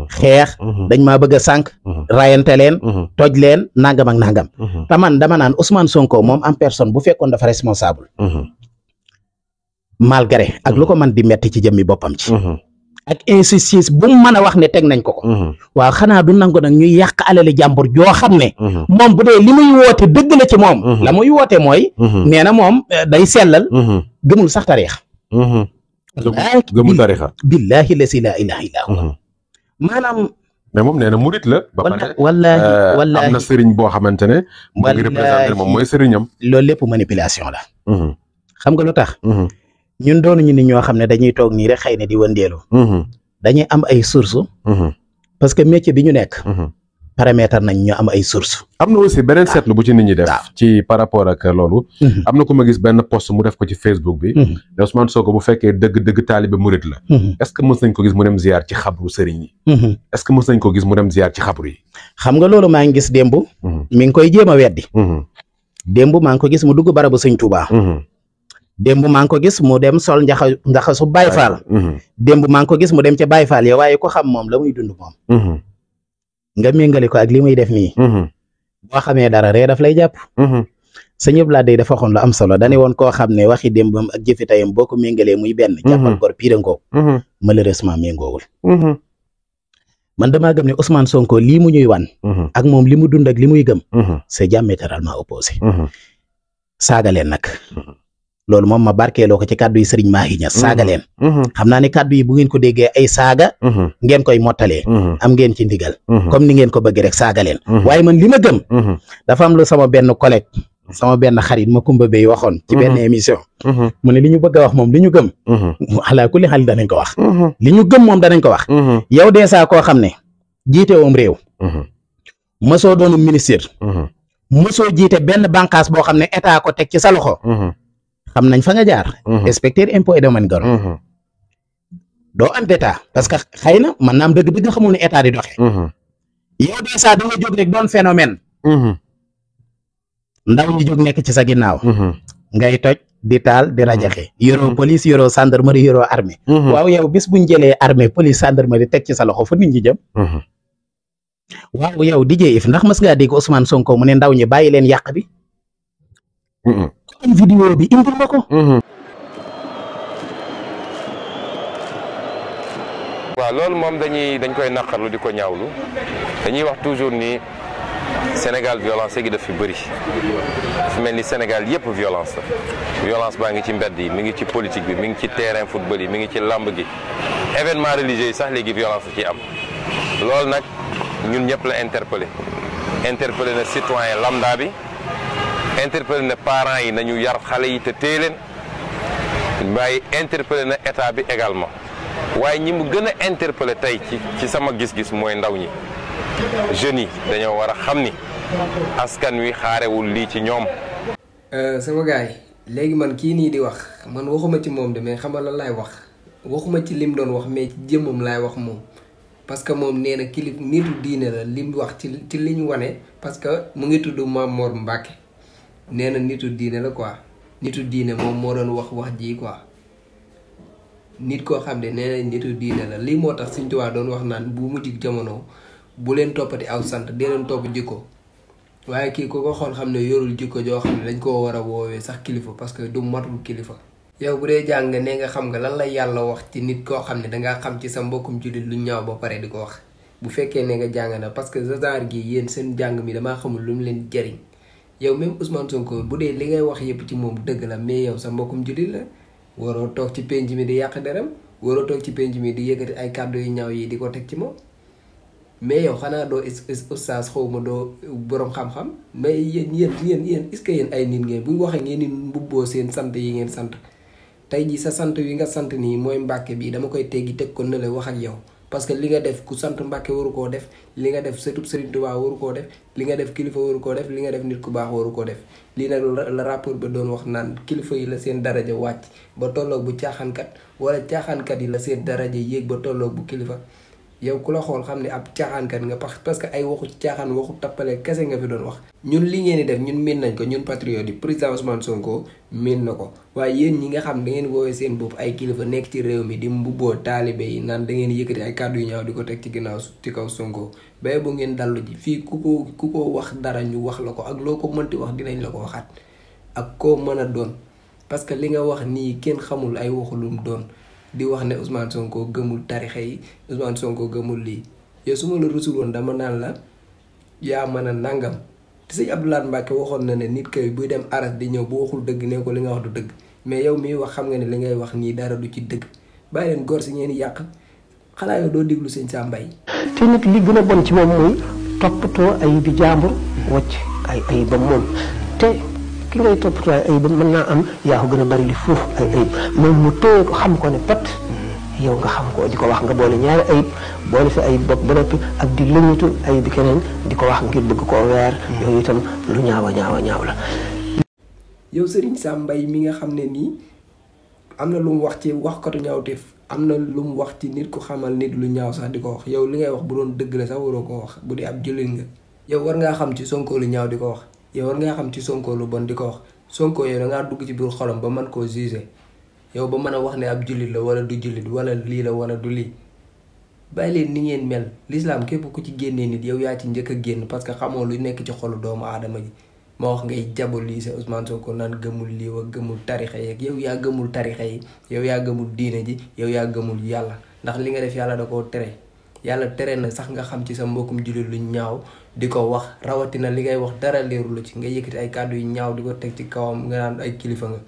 xeex dañ maa bëgg a sànq rayante leen toj leen nangam ak nangam te man dama naan Ousmane Sonko moom en personne bu fekkoon dafa responsable malgré ak lu ko man di metti ci jëmmi boppam ci ak insistance bu mu mën a wax ne teg nañ ko waaw xanaa du nangu nag ñuy yàq alali jàmbur joo xam ne moom bu dee li muy woote dëgg la ci moom la muy woote mooy nee na moom day sellal gëmul sax tariix gëmul tarixa billaahi la si laa ilaaha illaa huwa maanaam mais moom nee na murit la ba pare wallaahi am na sëriñ boo xamante ne mu ngi représenté moom mooy sëriñam loolu lépp manipulation la xam nga lu tax ñun doonuñu ni ñoo xam ne dañuy toog nii rek xëy na di wëndeelu dañuy am ay source parce que métier bi ñu nekk paramètre nañ ñu am ay source am na aussi beneen seetlu bu ci nit ñi def ci par rapport ak loolu am na ku ma gis benn post mu def ko ci Facebook bi ne Ousmane Sonko bu fekkee dëgg taalibe murit la est-ce que mës nañ ko gis mu dem ziar ci xabru sëriñ yi est-ce que mës nañ ko gis mu dem ziar ci xabru yi xam nga loolu maa ngi gis démb mi ngi koy jéem a weddi démb maa ngi ko gis mu dugg barabu sëñ Tuubaa démb maa ngi ko gis mu dem sol njaxasu Baay Faal démb maa ngi ko gis mu dem ca Baay Faal ya waaye ko xam moom la muy dund moom nga méngale ko ak li muy def nii boo xamee dara ree daf lay jàpp sëñ Abdoulaye day dafa waxoon lu am solo dane woon koo xam ne waxi démbam ak jëfi tayam boo ko méngalee muy benn jàppal gor piire ngoo malheureusement méngoowul man damaa gëm ne Ousmane Sonko lii mu ñuy wan ak moom li mu dund ak li muy gëm c'est diamétralement opposé saaga leen nag loolu moom ma barkeeloo ko ci kàddu yi Serigne Mahi Niass saaga leen xam naa ne kàddu yi bu ngeen ko déggee ay saaga ngeen koy mottalee am ngeen ci ndigal comme ni ngeen ko bëgg rek saaga leen waaye man li ma gëm dafa am lu sama benn collègue sama benn xarit ma Kumba Bey waxoon ci benn émission mu ne li ñu bëgg a wax moom li ñu gëm ala kulli xaal danañ ko wax li ñu gëm moom danañ ko wax yow dee saa koo xam ne jiite woom réew mësoo doonu ministre mësoo jiite benn bànqaas boo xam ne état ko teg ci sa loxo xam nañ fa nga jaar inspecteur impôt et domaine garo doo am état parce que xëy na man naam dëgg xamul ne état di doxe yow dee saa da nga jóg rek doon phénomène ndaw ñi jóg nekk ci sa ginnaaw ngay toj di taal di rajaxe yoroo police yoroo gendarmerie yoroo armée waaw yow bis buñ jëlee armée police gendarmerie teg ci sa loxo fu nit ñi jëm waaw yow DJ If ndax mës ngaa dégg Ousmane Sonko mu ne ndaw ñi bàyyi leen yàq bi vidéo bi indil ma ko waaw loolu moom dañ koy naqarlu di ko ñaawlu dañuy wax toujours ni Sénégal violence gi daf fi bëri dafa mel ni Sénégal yëpp violence la violence baa ngi ci mbedd yi mi ngi ci politique bi mi ngi ci terrain football yi mi ngi ci lamb gi événement religieux yi sax léegi violence ci am loolu nag ñun ñëpp la interpellé na citoyen lambda bi interpellé na parents yi nañu yar xale yi te téye leen waaye interpellé na état bi également waaye ñi mu gën a interpellé tey ci sama gis-gis mooy ndaw ñi jeunes yi dañoo war a xam ni askan wi xaarewul lii ci ñoom. sama gars yi léegi man kii nii di wax man waxuma ci moom de mais xam nga lan laay wax waxuma ci lim doon wax mais ci jëmmam laay wax moom parce que moom nee na kilif nitu diine la lim wax ci li ñu wane parce que mu ngi tudd Mame Mor Mbacke nee na nitu diine la quoi nitu diine moom moo doon wax ji quoi nit koo xam ne nee na nitu diine la lii moo tax Sëñ Tuubaa doon wax naan bu mujj jamono bu leen toppati aw sant dee leen topp jikko waaye kii ku ko xool xam ne yorul jikko joo xam ne dañ koo war a woowee sax kilifa parce que du matul kilifa. yow bu dee jàng ne nga xam nga lan la yàlla wax ci nit koo xam ne dangaa xam ci sa mbokkum jullit lu ñaaw ba pare di ko wax bu fekkee ne nga jàng na parce que genre gi yéen seen jàng mi damaa xamul lu mu leen jëriñ yow même Ousmane Sonko bu dee li ngay wax yëpp ci moom dëgg la mais yow sa mbokkum jullit la waroo toog ci penc mi di yàq deram waroo toog ci penc mi di yëkkati ay kàddu yu ñaaw yi di ko teg ci moom mais yow xanaa doo ustaas xawma doo borom xam-xam mais yéen est-ce que yéen ay nit ngeen bu ñu waxee ngeen ni mbubboo seen sant yi ngeen sant tey jii sa sant wi nga sant nii mooy Mbàkke bi dama koy teggi teg ko ne la wax ak yow parce que li nga def ku sant Mbàkke waru koo def li nga def sëtub Sëriñ Tuubaa waru koo def li nga def kilifa waru koo def li nga def nit ku baax waru koo def lii nag la rapport ba doon wax naan kilifa yi la seen daraja wàcc ba tolloog bu caaxaankat wala caaxaankat yi la seen daraja yéeg ba tolloog bu kilifa yow ku la xool xam ne ab caaxaankat nga parce que ay waxu caaxaan waxu tappale kese nga fi doon wax. ñun li ngeen di def ñun miin nañ ko ñun patriote yi président Ousmane Sonko miin na ko waaye yéen ñi nga xam da ngeen woowee seen bopp ay kilifa nekk ci réew mi di mbubboo taalibe yi naan da ngeen yëkkati ay kàddu yu ñaaw di ko teg ci ginnaaw ci kaw Sonko ba bu ngeen dallu ji fii ku ko wax dara ñu wax la ko ak loo ko mënti wax dinañ la ko waxaat ak koo mën a doon parce que li nga wax nii kenn xamul ay waxulum doon di wax ne Ousmane Sonko gëmul tarixa yi Ousmane Sonko gëmul lii yow su ma la rusul woon dama naan la yaa mën a nangam te sëñ Abdoulaye Mbacke waxoon na ne nit kay buy dem aras di ñëw bu waxul dëgg ne ko li nga wax du dëgg mais yow miy wax xam nga ne li ngay wax nii dara du ci dëgg bàyyi leen góor si ngeen yàq xanaa yow doo déglu sëñ Sam Mbaye te nit li gën a bon ci moom mooy toppatoo ay bi jàmbur wacc ay ayibam moom te ki ngay toppatoo ay ayibam mën naa am yaa ko gën a bari li foofu ay ayib moom mu téye ko xam ko ne pat yow nga xam ko di ko wax nga boole ñaari ayib boole sa ayib bopp ba noppi ak di lëñatu ayib bi keneen di ko wax ngir bëgg koo weer yooyu itam lu ñaaw la. yow Serigne Sam Mbaye mi nga xam ne nii am na lu mu wax ci waxkatu ñaawteef am na lu mu wax ci nit ku xamal nit lu ñaaw sax di ko wax yow li ngay wax bu doon dëgg la sax waroo ko wax bu dee ab jullit nga yow war ngaa xam ci Sonko lu ñaaw di ko wax yow war ngaa xam ci Sonko lu bon di ko wax Sonko yow da ngaa dugg ci biir xolam ba mën koo juger yow ba mën a wax ne ab jullit la wala du jullit wala lii la wala du lii bàyyi leen ni ngeen mel l'islam képp ku ci génnee nit yow yaa ci njëkk a génn parce que xamoo lu nekk ci xolu doomu aadama ji ma wax ngay diaboliser Ousmane Sonko naan gëmul lii wa gëmul tarixa yeeg yow yaa gëmul tarixa yi yow yaa gëmul diine ji yow yaa gëmul yàlla ndax li nga def yàlla da koo tere yàlla tere na sax nga xam ci sa mbokkum jullit lu ñaaw di ko wax rawatina li ngay wax dara leeru la ci nga yëkkati ay kàddu yu ñaaw di ko teg ci kawam nga naan ay kilifa nga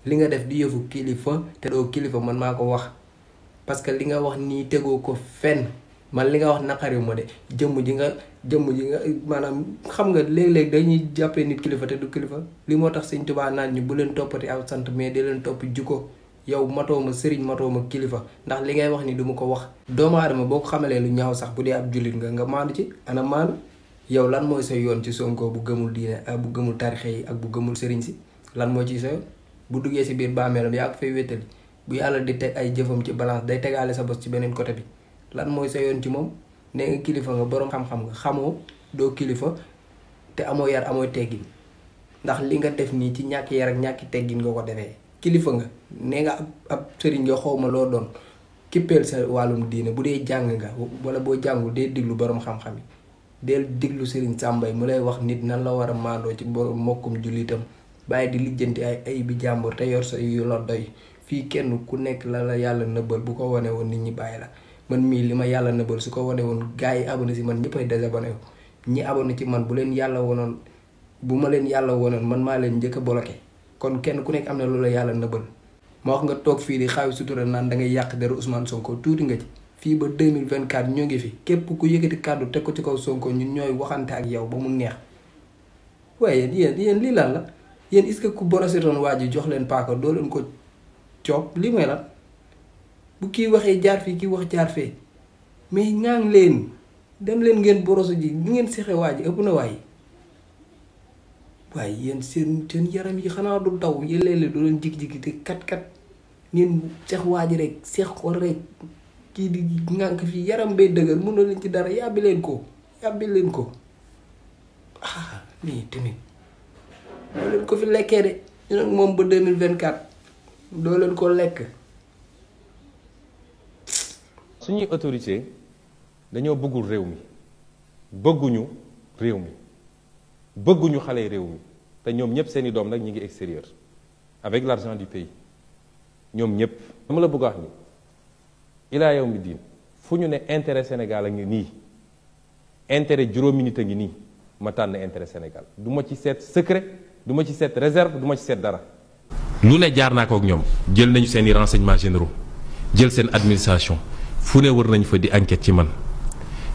li nga def di yëfu kilifa te doo kilifa man maa ko wax parce que li nga wax nii tegoo ko fenn man li nga wax naqariw ma de jëmm ji nga maanaam xam nga léeg-léeg dañuy jàppee nit kilifa te du kilifa li moo tax Sëñ Tuubaa naan ñu bu leen toppati aw sant mais di leen topp jikko yow matoo ma sëriñ matoo ma kilifa ndax li ngay wax ni du ma ko wax doomu aadama boo ko xamalee lu ñaaw sax bu dee ab jullit nga maandu ci ana maandu yow lan mooy sa yoon ci Sonko bu gëmul diine ak bu gëmul tarixe yi ak bu gëmul sëriñ si lan moo ci sa yoon bu duggee si biir bàmmeelam yaa ko fay wéttali bu yàlla di teg ay jëfam ci balance day tegaale sa bos ci beneen côté bi lan mooy sa yoon ci moom nee nga kilifa nga boroom xam-xam nga xamoo doo kilifa te amoo yar amoo teggin ndax li nga def nii ci ñàkk yar ak ñàkki teggin nga ko defee kilifa nga nee nga ab sëriñ nga xaw ma loo doon kippeel sa wàllum diine bu dee jàng nga wala boo jàngul dee diglu boroom xam-xam yi deel diglu Serigne Sam Mbaye mu lay wax nit nan la war a maandoo ci borom mokkum jullitam bàyyi di lijjanti ay bi jàmbur te yor sa yu la doy fii kenn ku nekk la yàlla nëbbal bu ko wane woon nit ñi bàyyi la man mii li ma yàlla nëbbal su ko wane woon gars yi abonné si man ñëppay désabonné wu ñi abonné ci man bu leen yàlla wonoon bu ma leen yàlla wonoon man maa leen njëkk a bloqué kon kenn ku nekk am na lu la yàlla nëbbal ma wax nga toog fii di xaawi sutura naan da ngay yàq deru Ousmane Sonko tuuti nga ci fii ba 2024 ñoo ngi fi képp ku yëkkati kàddu teg ko ci kaw Sonko ñun ñooy waxante ak yow ba mu neex waaye yéen lii lan la yéen est-ce que ku borosetoon waa ji jox leen paaka doo leen ko coob lii mooy lan bu kii waxee jaar fii kii wax jaar fee mais ñaan leen dem leen ngeen boroso ji li ngeen sexe waa ji ëpp na waaye yéen seen yaram yi xanaa du daw yéen léeg-léeg doo leen jig-jigi te kat ngeen sex waa ji rek sex ko rek kii di ngànk fii yaram bay dëgër mënoo leen ci dara yàbbi leen ko nii tamit doo leen ko fi lekkee de ñu nag moom ba 2024 doo leen ko lekk. suñuy autorité dañoo bëggul réew mi bëgguñu réew mi bëgguñu xale réew mi te ñoom ñëpp seeni doom nag ñi ngi extérieur avec l'argent du pays ñoom ñëpp. dama la bëgg a wax ni ilaa yow mi diin fu ñu ne intérêt Sénégal a ngi nii intérêt juróomi nit a ngi nii ma tànn intérêt Sénégal du ma ci seet secret du ma ci seet réserve du ma ci seet dara. lu ne jaar naa ko ak ñoom jël nañu seeni renseignements généraux jël seen administration fu ne wër nañu fa di enquête ci man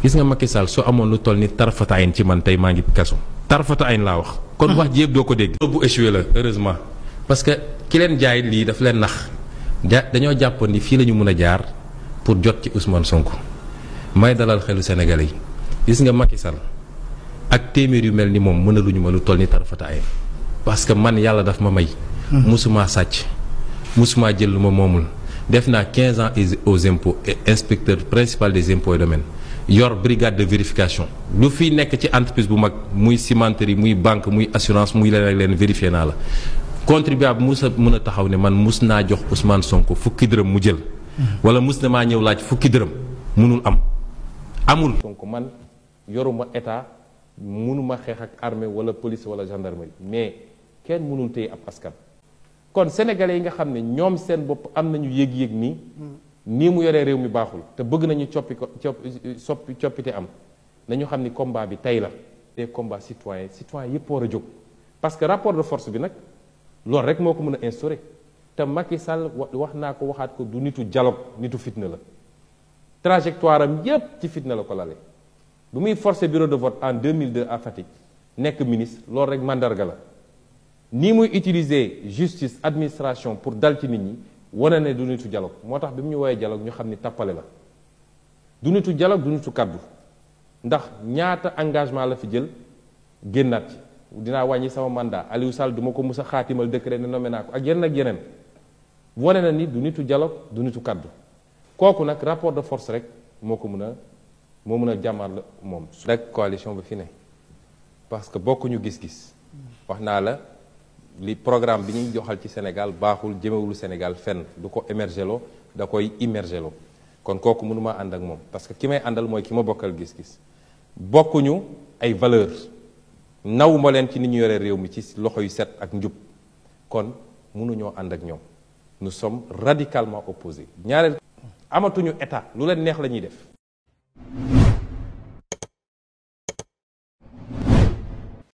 gis nga Macky Sall soo amoon lu toll ni tarfata ayn ci man tey maa ngi kaso. tarfata ayn laa wax. kon wax ji yëpp doo ko dégg. bu échoué la heureusement parce que ki leen jaay lii daf leen nax dañoo jàppoon ni fii la ñu mën a jaar pour jot ci Ousmane Sonko may dalal xelu Sénégalais yi gis nga Macky Sall ak téeméer yu mel ni moom mënaluñu ma lu toll ni tarfata ayn parce que man yàlla daf ma may. musuma sàcc musuma jël lu ma moomul def naa 15 ans aux impôts et inspecteur principal des impôts et domaines yor brigade de vérification lu fi nekk ci entreprise bu mag muy cimenterie muy banque muy assurance muy leen ak leen vérifié naa la contribuable mus a mën a taxaw ne man mus naa jox Ousmane Sonko fukki dërëm mu jël wala mus na maa ñëw laaj fukki dërëm mënul am amul. donc man yoruma état mënuma xeex ak armée wala police wala gendarmerie mais kenn mënul téye ab askan. kon sénégalais yi nga xam ne ñoom seen bopp am nañu yëg-yëg nii mu yoree réew mi baaxul te bëgg nañu coppite am nañu xam ni combat bi tey la. des combats citoyens yëpp war a jóg parce que rapport de force bi nag loolu rek moo ko mën a instaurer te Macky Sall wax naa ko waxaat ko du nitu dialogue nitu fitna la trajectoire am yépp ci fitna la ko lale bu muy forcer bureau de vote en 2002 à Fatick nekk ministre loolu rek mandarga la nii muy utiliser justice administration pour dal ci nit ñi wane ne du nitu dialogue moo tax bi mu ñu woowee dialogue ñu xam ni tappale la du nitu dialogue du nitu kaddu ndax ñaata engagement la fi jël génnaat ci dinaa wàññi sama mandat Aliou Sall du ma ko mus a xaatimal décret ne nommé naa ko ak yeneen wane na ni du nitu dialogue du nitu kaddu kooku nag rapport de force rek moo mën a jàmmaar la moom rek coalition ba fi ne parce que bokkuñu gis-gis wax naa la li programme bi ñuy joxal ci Sénégal baaxul jëmewul Sénégal fenn du ko émergeloo da koy immergeloo kon kooku mënuma ànd ak moom parce que ki may àndal mooy ki ma bokkal gis-gis bokkuñu ay valeurs nawuma leen ci ni ñu yore réew mi ci loxo yu set ak njub kon mënuñoo ànd ak ñoom nous sommes radicalement opposés ñaareel amatuñu état lu leen neex la ñuy def